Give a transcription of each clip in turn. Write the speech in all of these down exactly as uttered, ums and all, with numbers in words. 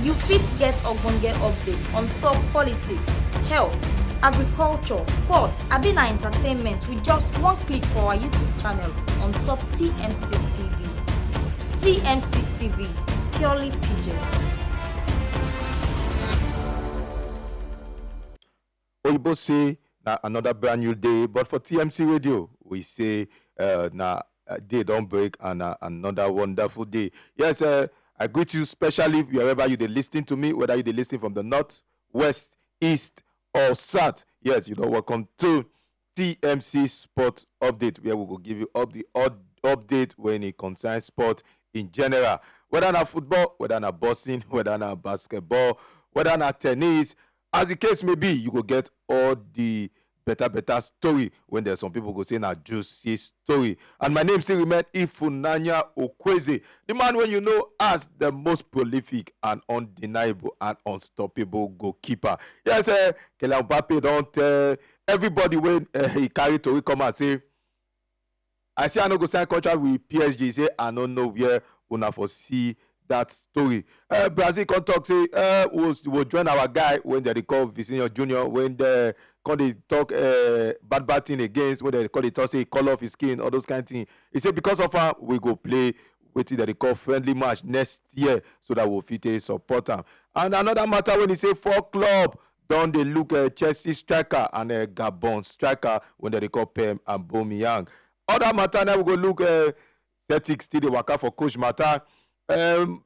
You fit get ogbonge update on top politics, health, agriculture, sports, abi na entertainment with just one click for our YouTube channel on top T M C T V. T M C T V, purely P J. Oyibo say na another brand new day, but for T M C Radio, we say uh, na uh, day don break and uh, another wonderful day. Yes, uh, I greet you specially wherever you dey listen to me, whether you dey listen from the north, west, east, or south. Yes, you don welcome to T M C Sport Update, where we go give you up the odd update when it concerns sport in general. Whether na football, whether na boxing, whether na basketball, whether na tennis, as the case may be, you go get all the better better story when there's some people go say na juicy story. And my name still remain Ifunanya Okweze, the man when you know as the most prolific and undeniable and unstoppable goalkeeper. Yes, uh, Kylian Mbappe don tell everybody when uh, he carry tori come out say, I say I no go sign contract with P S G. He say I no know where una for see that story. Uh, Brazil come talk say uh, we'll, we'll join our guy when they dey call Vitinho Junior, when they come dey talk uh, bad bad thing against, when they come dey talk say he call off his skin, all those kind thing. He say because of am we go play wetin they dey call friendly match next year so that we'll fit take support am. And another matter when he say four club don dey look uh, Chelsea striker and uh, Gabon striker when they dey call Pem and Bomiyang. Other matter now we go look uh, Celtic still dey waka for coach matter. Um,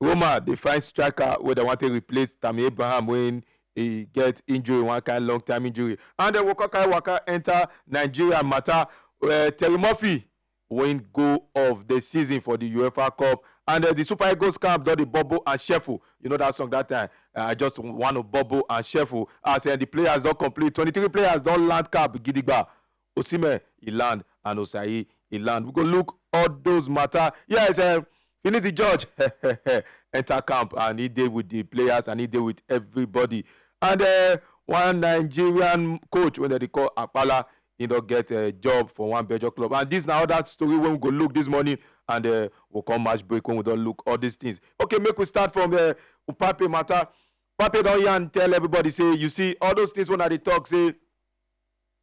Roma dey find striker wey dem wan take replace Tammy Abraham when he get injury, one kind long time injury. And then we come carry waka enter Nigeria matter. Uh, Terry Murphy win goal of the season for the UEFA Cup. And uh, the Super Eagles camp don dey bubble and shuffle. You know that song that time. Uh, I just want to bubble and shuffle. As uh, the players don complete, twenty-three players don land camp gidigba. Osimhen, he land, and Osayi, he land. We go look all those matter. Yes, um, Finidi George enter camp and he dey with the players and he dey with everybody. And uh, one Nigerian coach when they dey call Akpala, he don get a job for one Belgian club. And this na other story when we go look this morning and uh, we'll come match break when we don look all these things. Okay, make we start from the Upape matter. Pape don yarn tell everybody say, you see, all those things when I dey talk say,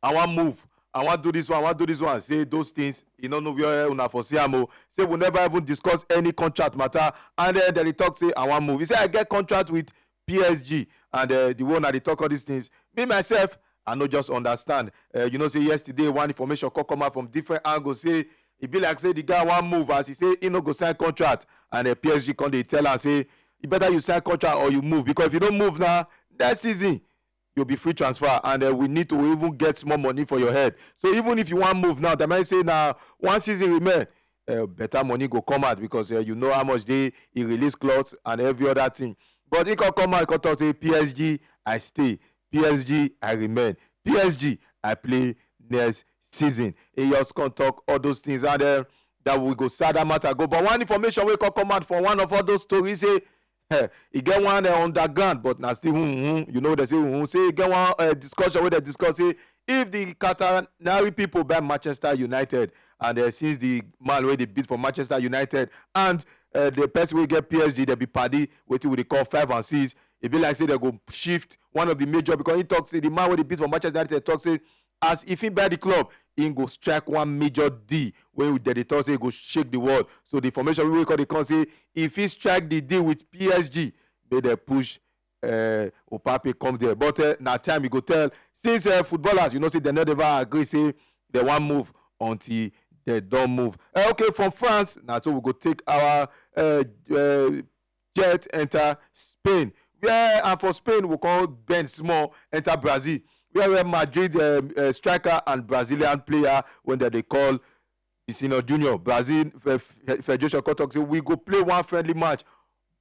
I wan move, I wan do this one, I wan do this one. Say those things, you no know where una for see am o. Say we never even discuss any contract matter, and then they dey talk say I wan move. He say I get contract with P S G, and uh, the one I dey talk all these things. Me myself, I no just understand. Uh, you know say yesterday one information come come out from different angles say e be like say the guy wan move as he say he no go sign contract, and uh, P S G come dey tell am say e better you sign contract or you move, because if you no move now, next season you'll be free transfer, and uh, we need to even get small money for your head. So even if you wan move now, they might say na one season remain, uh, better money go come out because uh, you know how much they he release clothes and every other thing. But he can come out, he can talk say P S G I stay, P S G I remain, P S G I play next season. He just can talk all those things and uh, that we go sad that matter go. But one information we can come out from one of all those stories say eh, e get one uh, underground, but na still hmm, hmm, you know they say hmm, hmm. Say e get one uh, discussion where they discuss say if the Catenary people buy Manchester United, and uh, since the man where they beat for Manchester United and uh, the person we get P S G, they be paddy, wetin we dey call five and six. E be like say they go shift one of the major, because he talk say the man wey dey beat for Manchester United talk say as if he buy the club, he go strike one major deal wey dem dey talk say go shake the world. So the information wey come dey come say if he strike the deal with P S G, make dem push uh, Opape come there. But uh, na time you go tell. Since uh, footballers, you know say dem no dey ever agree say dem wan move until dem don move. Uh, okay, from France, na so we go take our uh, uh, jet enter Spain. Where and for Spain, we come bend small enter Brazil. Where where Madrid um, uh, striker and Brazilian player when dem dey call Vitinho Junior, Brazil Fe- Fe- Federation come talk say we go play one friendly match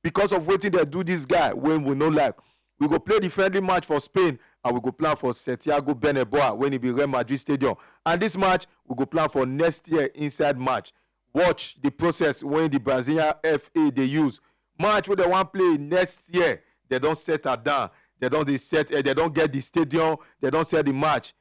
because of wetin dem do this guy wey we no like. We go play the friendly match for Spain and we go plan for Santiago Bernabeu when e be Real Madrid stadium. And this match we go plan for next year inside March. Watch the process wey the Brazilian F A dey use. Match wey dem wan play next year, dem don set am down. Dem don dey set, eh, dem don get the stadium, dem don set the match.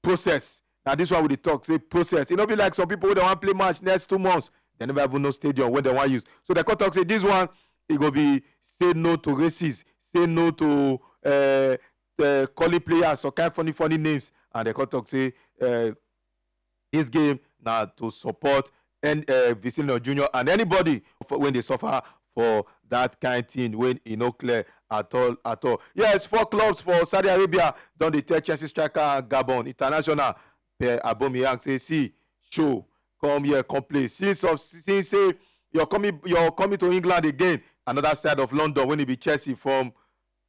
Process. Na this one we dey talk say process. E no be like some people wey dem wan play match next two months, dem never even know stadium wey dem wan use. So dem come talk say this one, e go be say no to races, say no to uh, uh, calling players some kind funny funny names, and they come talk say uh, this game na to support and uh, Vicino Junior and anybody when they suffer for that kind thing when e no clear at all at all. Yes, four clubs for Saudi Arabia don dey tell Chelsea striker Gabon international Pierre Aubameyang say, see, show, come here, come play. Since of since say you're coming you're coming to England again, another side of London when e be Chelsea from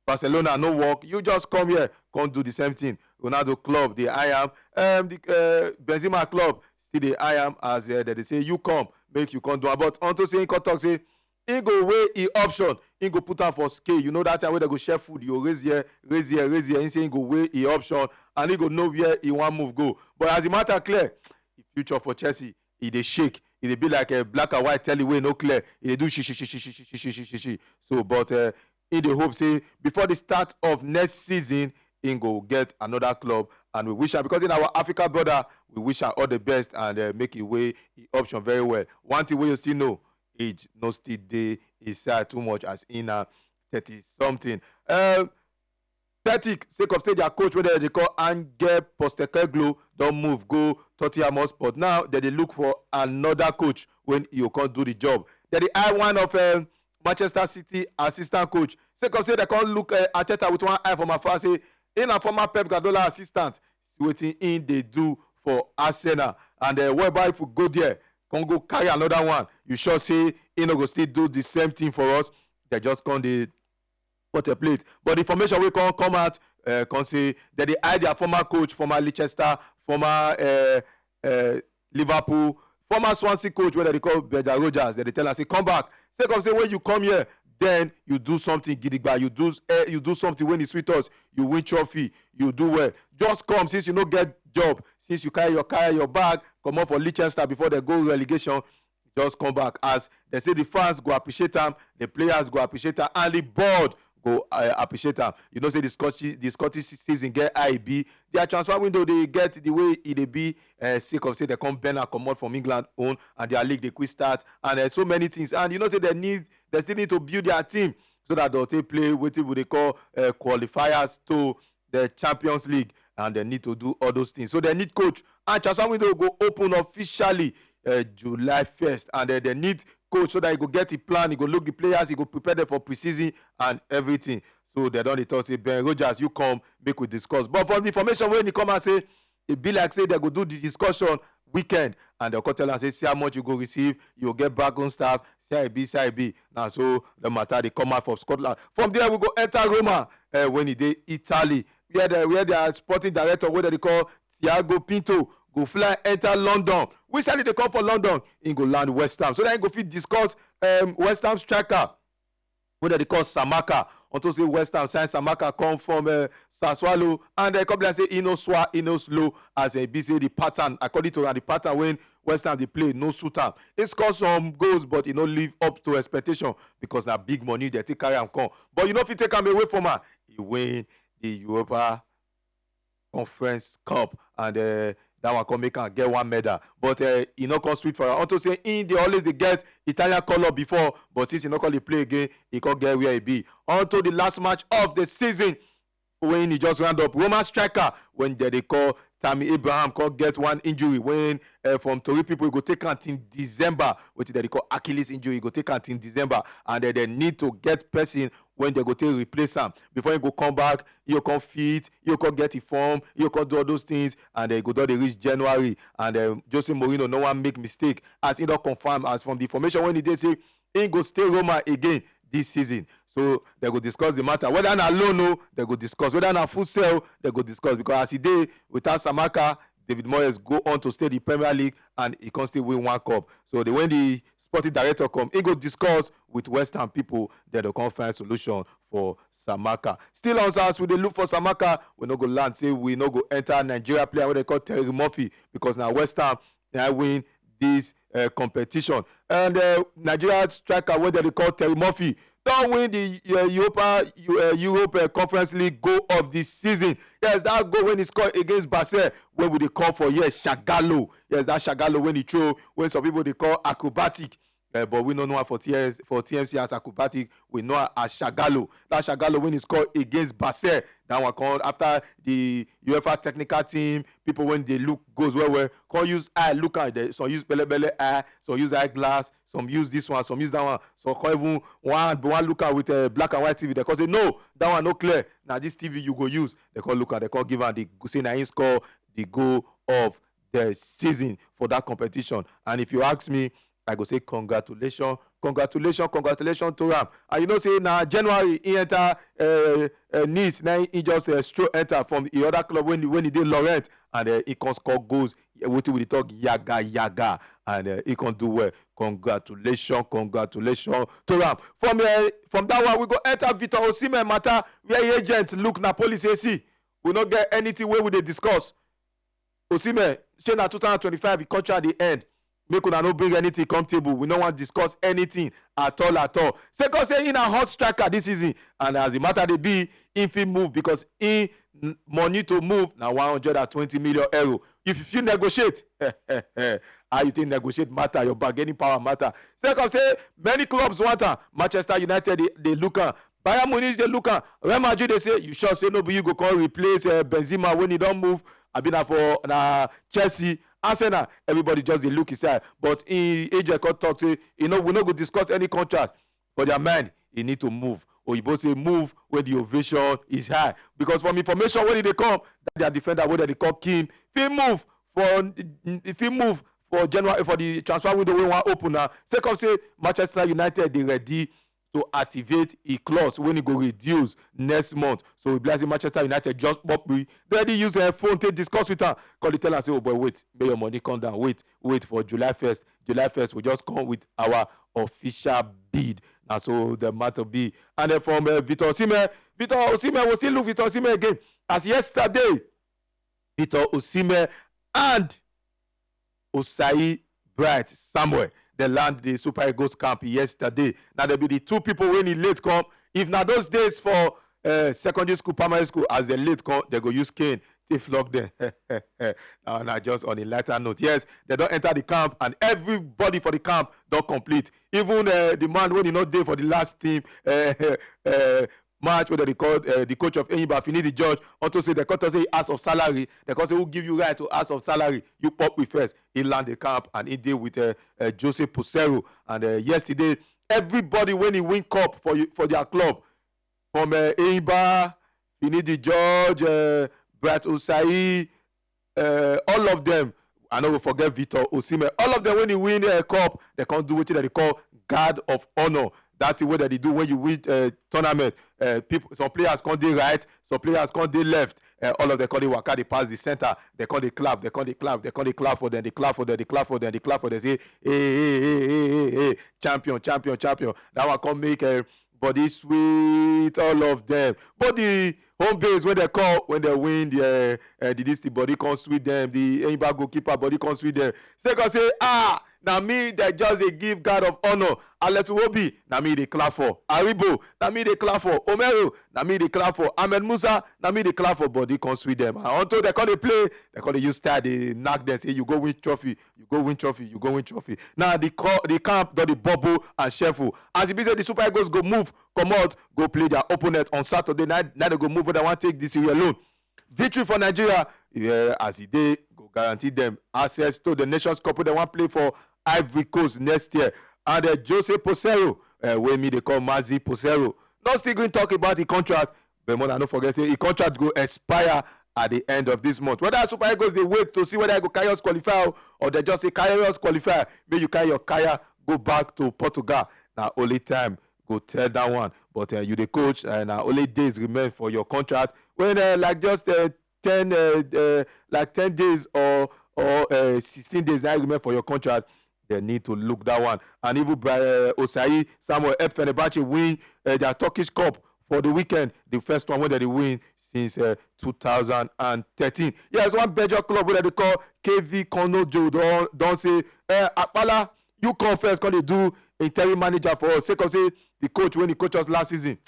Barcelona no work, you just come here, come do the same thing. Ronaldo club dey eye am, um, the uh, Benzema club still dey eye am as uh, they dey say you come, make you come do am. But unto say he come talk say he go weigh e option, he go put am for scale. You know that time wey they go share food, you go raise here, raise here, raise here. He say he go weigh e option and he go know where he wan move go. But as the matter clear, the future for Chelsea e dey shake. E dey be like a black and white telly wey no clear. E dey do shishi shishi shishi shishi shishi shishi. So, but uh, e dey hope say before the start of next season, he go get another club, and we wish am because in our Africa brother, we wish am all the best and uh, make e weigh e option very well. One thing wey you still know, age no still dey inside too much as in na thirty something. Uh, Celtic, sake of say their coach wey dem dey call Angel Postecoglou don move go Tottenham Hotspur. Now dem dey look for another coach when e go come do the job. Dem dey eye one of um, Manchester City assistant coach. Sake of say dem come look uh, Arteta with one eye from afar say he na former Pep Guardiola assistant. See wetin he dey do for Arsenal and uh, what about if we go there, come go carry another one? You sure say he no go still do the same thing for us? Dem just come dey contemplate. But the information wey come come out uh, come say dem dey eye their former coach, former Leicester, former uh, uh, Liverpool, former Swansea coach wey dem dey call Brendan Rodgers. Dem dey tell am say come back. Sake of say when you come here, then you do something gidigba. You do uh, you do something when e sweet us. You win trophy. You do well. Just come since you no get job. Since you carry your carry your bag, comot for Leicester before dem go relegation. Just come back as they say the fans go appreciate am, the players go appreciate am, and the board go uh, appreciate am. You know say the Scottish the Scottish season get I B. Their transfer window dey get the way e dey be uh, sake of say they come bend am comot from England own and their league dey quick start and uh, so many things. And you know say they need they still need to build their team so that they'll take play wetin we dey call uh, qualifiers to the Champions League and they need to do all those things. So they need coach and transfer window go open officially uh, July first and uh, they need coach so that he go get a plan, he go look the players, he go prepare them for preseason and everything. So they don dey talk say Ben Rogers, you come make we discuss. But from the information wey he come and say e be like say they go do the discussion weekend and dem come tell am say see how much you go receive, you go get backroom staff, see how e be, see how e be. Na so the matter dey come out from Scotland. From there we go enter Roma uh, when e dey Italy where the where their sporting director wey dem dey call Tiago Pinto go fly enter London. Which side e dey come for London? He go land West Ham so that he go fit discuss um, West Ham striker wey dem dey call Samaka. Unto say West Ham sign Samaka come from uh, Sassuolo and uh, come be like say e no swa e no slow as e be say the pattern according to am the pattern wey West Ham dey play no suit am. He score some goals but e no live up to expectation because na big money dem take carry am come but you no fit take am away from am. He win the Europa Conference Cup and uh, that one come make am get one medal but uh, e no come sweet for am unto say im dey always dey get Italian colour before but since e no come dey play again e come get where e be unto the last match of the season wey e just round up. Roma striker wey dem dey call Tammy Abraham come get one injury wey uh, from tori pipo e go take am till December, wetin dem dey call Achilles injury, e go take am till December and uh, dem need to get person wey dem go take replace am before he go come back, he go come fit, he go come get him form, he go come do all those things and uh, e go don dey reach January and uh, Jose Mourinho no wan make mistake as he don confirm as from the information wey e dey say he go stay Roma again this season. So they go discuss the matter. Whether na loan o, they go discuss. Whether na full sell, they go discuss. Because as he dey without Samaka, David Moyes go on to stay the Premier League and he can still win one cup. So they when the sporting director come, he go discuss with West Ham people. Then they come find solution for Samaka. Still on as we dey look for Samaka, we no go land say we no go enter Nigeria player wey they call Terry Murphy because na West Ham na win this uh, competition. And uh, Nigeria striker wey dem dey call Terry Murphy don win the uh, Europa uh, Europe uh, Conference League goal of the season. Yes, that goal when he score against Basel wey we dey call for here Shagalo. Yes, that Shagalo when he throw when some people dey call acrobatic. Uh, but we no know am for T S, for T M C as acrobatic. We know am as Shagalo. That Shagalo when he score against Basel, that one come after the UEFA technical team, people when they look goals well well, come use eye look at the, some use belle belle eye, some use eyeglass, some use this one, some use that one, some come even one one look at with a black and white T V. They come say no, that one no clear. Now this T V you go use. They come look at, they come give am the say na him score the goal of the season for that competition. And if you ask me, I go say congratulations, congratulations, congratulations to am. And you know say na January he enter uh, uh, Nice, na he just uh, stroll enter from the other club when when he dey Lorient, and uh, he can score goals. Wetin we dey talk yaga yaga, and uh, he can do well. Congratulations, congratulations to am. From uh, from that one we go enter Victor Osimhen matter where he agent look Napoli say see, we no get anything wey we dey discuss. Osimhen, shey na two thousand twenty-five the contract dey end? Make una no bring anything come table. We no wan discuss anything at all at all. Sake of say he na hot striker this season, and as the matter dey be, he fit move because he n- money to move na one hundred and twenty million euro. If you fit negotiate, how you take negotiate matter? Your bargaining power matter. Sake of say many clubs want am. Manchester United dey dey look am. Bayern Munich dey look am. Real Madrid dey say, you sure say no be you go come replace uh, Benzema when he don move? Abi na for na Chelsea, Arsenal, everybody just dey look inside. But he agent come talk say, you know, we no go discuss any contract. But their mind, he need to move. Oyibo say move where the ovation is high. Because from information when they come, that their defender wey dem dey call Kim fit move for fit move for January for the transfer window wey wan open now. Sake of say Manchester United dey ready to activate e clause when e go reduce next month. So e be like say Manchester United just pop me. They dey use a phone take discuss with am. Come dey tell am say, oh boy, wait, make your money come down. Wait, wait for July first. July first, we just come with our official bid. Na so the matter be. And then from uh, Victor Osimhen, Victor Osimhen will still look Victor Osimhen again. As yesterday, Victor Osimhen and Osai Bright Samuel, they land the Super Eagles camp yesterday. Now they be the two people when he late come. If na those days for uh, secondary school, primary school, as they late come, they go use cane, they flog them. Now, now just on a lighter note, yes, they don't enter the camp, and everybody for the camp don't complete. Even uh, the man when he not there for the last team, uh, uh, match wey dem dey call uh, the coach of Enyimba Finidi George, unto say dem come talk say he ask of salary. Dem come say, who give you right to ask of salary? You pop with first. He land the camp and he deal with uh, uh, Jose Posero. And uh, yesterday, everybody when he win cup for you, for their club, from uh, Enyimba, Finidi George, uh, Bright Osayi, uh, all of them. I no go forget Victor Osimhen. All of them when he win a uh, cup, they can't do what they call guard of honor. That's the way that they do when you win uh, tournament. Uh, people, some players can't do right, some players can't do left. Uh, all of them can't waka, they pass the center, they can't they clap, they can't they clap, they can't they clap for them, they clap for them, they clap for them, they clap for them. Say, hey, hey, hey, hey, hey, hey, champion, champion, champion. That one can't make uh, body sweet all of them. But the home base when they call, when they win the uh, uh, the this the body come sweet them. The Enyimba goalkeeper body come sweet them. Say go say, ah, now me that just a give guard of honor. Alex Wobi, now me they clap for Aribo, now me they clap for Omero, now me they clap for Ahmed Musa, now me they clap for body come sweet them. And until they call they play, they call they use style they knock them say you go win trophy, you go win trophy, you go win trophy. Now the call the camp don the bubble and shuffle. As e be say the Super Eagles go move come out, go play their opponent on Saturday night. Now they go move where they want take this year alone. Victory for Nigeria, yeah, as e dey go guarantee them access to the Nations Cup wey they want play for Ivory Coast next year. And uh, Jose Posero, uh, wey me they call Mazi Posero, not still going talk about the contract. But more no forget say the contract go expire at the end of this month. Whether Super Eagles they wait to see whether I go carry us qualify or they just say carry us qualify, may you carry your kaya go back to Portugal. Now only time go tell that one. But uh, you the coach, and uh, only days remain for your contract. When uh, like just uh, ten, uh, uh, like ten days or or uh, sixteen days now remain for your contract. They need to look that one. And even by uh, Osayi Samuel help Fenerbahce win uh, their Turkish Cup for the weekend. The first one when they win since uh, two thousand thirteen. Yes, one Belgian club wey dem dey call K V Konojo don don say, eh, Akpala, you come first, come dey do interim manager for us. Sake of say the coach when he coach us last season,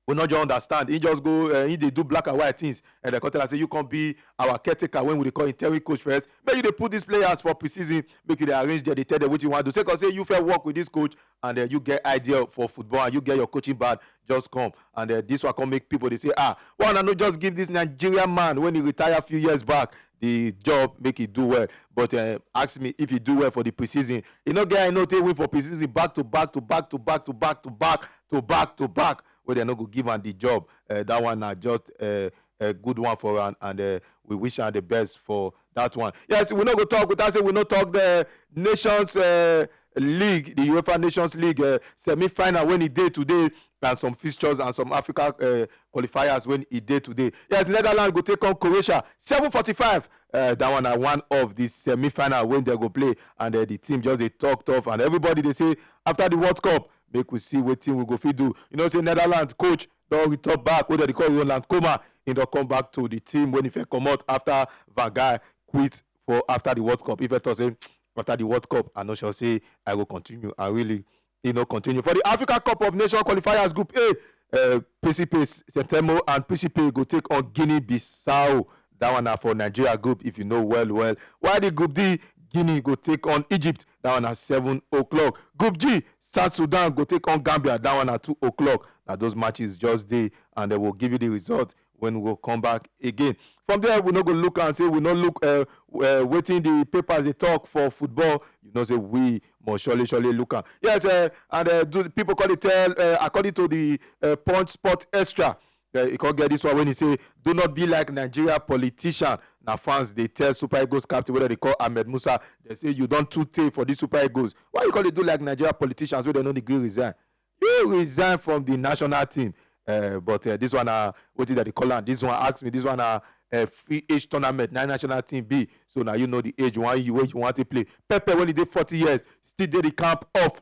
We no just understand. He just go, uh, he dey do black and white things. And they come tell us say, "You come be our caretaker," when we dey call interim coach first. Make you dey put these players for preseason, make you dey arrange them, dey tell them what you want to do. Say, 'cause say you fair work with this coach and, uh, you get idea for football and you get your coaching bad, just come. And, uh, this one come make people dey say, "Ah, why una no just give this Nigerian man when he retire a few years back the job, make he do well." But, uh, ask me if he do well for the preseason. He no get, I know, take win for preseason back to back to back to back to back to back to back to back. Where they no go give am the job. Uh, that one na just, uh, a good one for am, and, uh, we wish am the best for that one. Yes, we no go talk without say we no talk the Nations, uh, League, the UEFA Nations League, uh, semi-final when e dey today, and some fixtures and some Africa, uh, qualifiers when e dey today. Yes, Netherlands go take on Croatia seven forty-five. Uh, that one na one of the semi-final when they go play, and, uh, the team just dey talk tough, and everybody dey say after the World Cup, make we see wetin we go fit do. You know say Netherlands coach don return back, wey dem dey call Ronald Koeman. He don come back to the team when he first comot after Van Gaal quit for after the World Cup. He first talk say, "After the World Cup, I no sure say I go continue." I really, you know, continue. For the Africa Cup of Nations qualifiers, Group A, uh, P C P, Sentemo and P C P go take on Guinea-Bissau. That one na for Nigeria group, if you know well, well. While the Group D, Guinea go take on Egypt. That one at seven o'clock. Group G, South Sudan go take on Gambia. That one at two o'clock. Now those matches just dey, and they will give you the result when we come back again. From there, we no go look and say we no look, uh, uh, wetin the papers dey talk for football. You know say we must surely, surely look am. Yes, uh, and, uh, do people call it tell, uh, according to the, uh, Punch Sport Extra. Uh, you can get this one when he say, "Do not be like Nigeria politician." Now fans they tell Super Eagles captain, whether they call Ahmed Musa, they say, "You don't too take for these Super Eagles. Why you call it do like Nigeria politicians where they no agree resign? You resign from the national team." Uh, but, uh, this one, uh, what is that they call am? This one ask me. This one, uh, a free age tournament, nine national team B. So now you know the age one you where you want to play. Pepe, when he did forty years, still did the camp of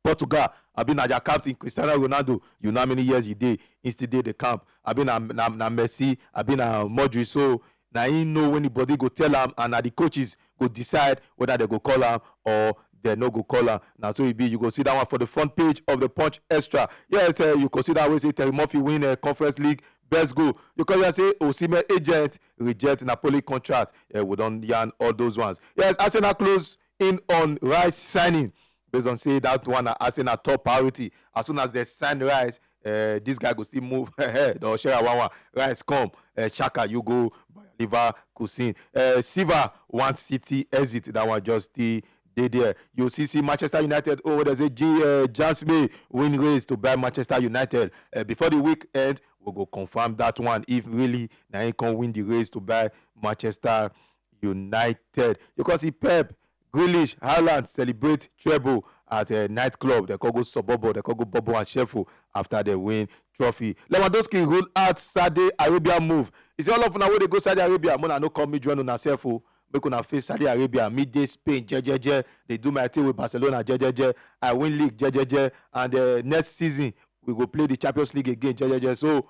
Portugal. I been na their captain, Cristiano Ronaldo. You know how many years he did? He still did the camp. I been na, na, na Messi. I been na Modric. So now he know when the body go tell him, and now the coaches go decide whether they go call him or they no go call him. Now so it be, you go see that one for the front page of the Punch Extra. Yes, uh, you go see that way say Terry Murphy win a Conference League best goal. You can say Osimhen agent reject Napoli contract. Uh, we don't yarn all those ones. Yes, Arsenal close in on Rice signing, based on say that one na Arsenal top priority. As soon as they sign Rice, uh, this guy go still move ahead or share one one. Rice come, uh, Shaka, you go Bayer Leverkusen. Uh, Silva want City exit. That one just still dey there. You see, see Manchester United. Oh, there's a G, uh, Jasmine win race to buy Manchester United. Uh, before the week end, we go confirm that one if really na him can win the race to buy Manchester United. You can see Pep, Grealish, Haaland celebrate treble at a nightclub. They can go suburb, they can go bubble and shuffle after they win trophy. Lewandowski rule out Saudi Arabia move. He say all of una wey dey go Saudi Arabia, mona no come me join una self o. Make una face Saudi Arabia, me dey Spain, jejeje. They do my thing with Barcelona, jejeje. I win league, jejeje. And, uh, next season, we go play the Champions League again, jejeje. So,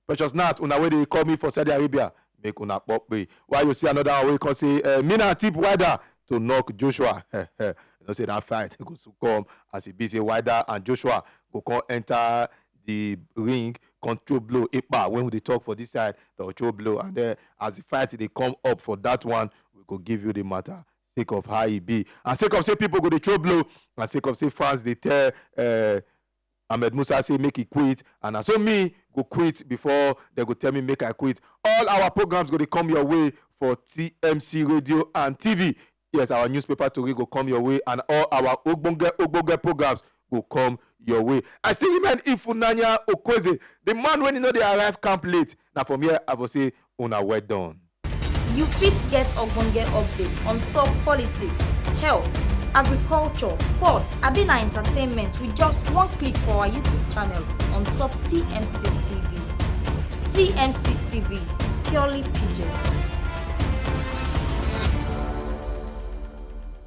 Precious Nat, una wey dey call me for Saudi Arabia, make una pop me. Why you see another one wey come say, uh, Mina tip Wilder to knock Joshua? You know say that fight go soon come, as e be say Wilder and Joshua go come enter the ring, control blow, epa, when we dey talk for this side, the control blow. And then as the fight dey come up for that one, we go give you the matter sake of how e be. And sake of say people go dey throw blow, and sake of say fans dey tell, uh, Ahmed Musa say make he quit, and na so me go quit before they go tell me make I quit. All our programs go dey come your way for T M C Radio and T V. Yes, our newspaper tori go come your way, and all our ogbonge ogbonge programs go come your way. I still remain Ifunanya Okweze, the man when he know they arrive camp late. Now from here, I will say, una well done. You fit get ogbonge update on top politics, health, agriculture, sports, abi na entertainment with just one click for our YouTube channel on top T M C T V. T M C T V, purely pidgin.